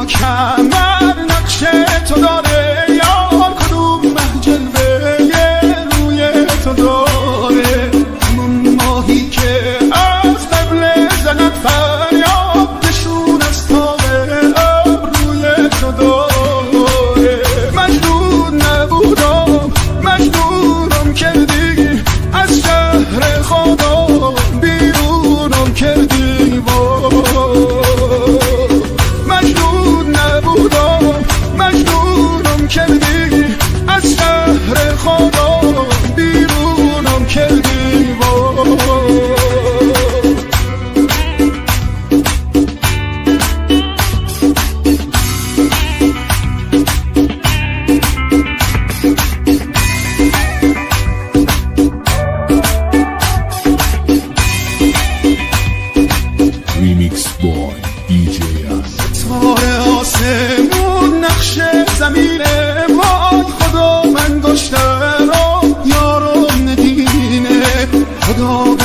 کمر نقش تو داره، یار کدوم مه جلوه روی تو داره. همون ماهی که از قبل زند فریاد، نشون از تاق ابروی تو داره. مجنون نبودم مجنونم کردی، از شهر خدا بیرونم کردی. مجنون نبودم مجنونم کردی، از شهر خدا بیرونم کردی. Remix by DJ Ali. ستاره آسمون نقش زمینه، وای خدا من گشته را یارم ندینه. خدا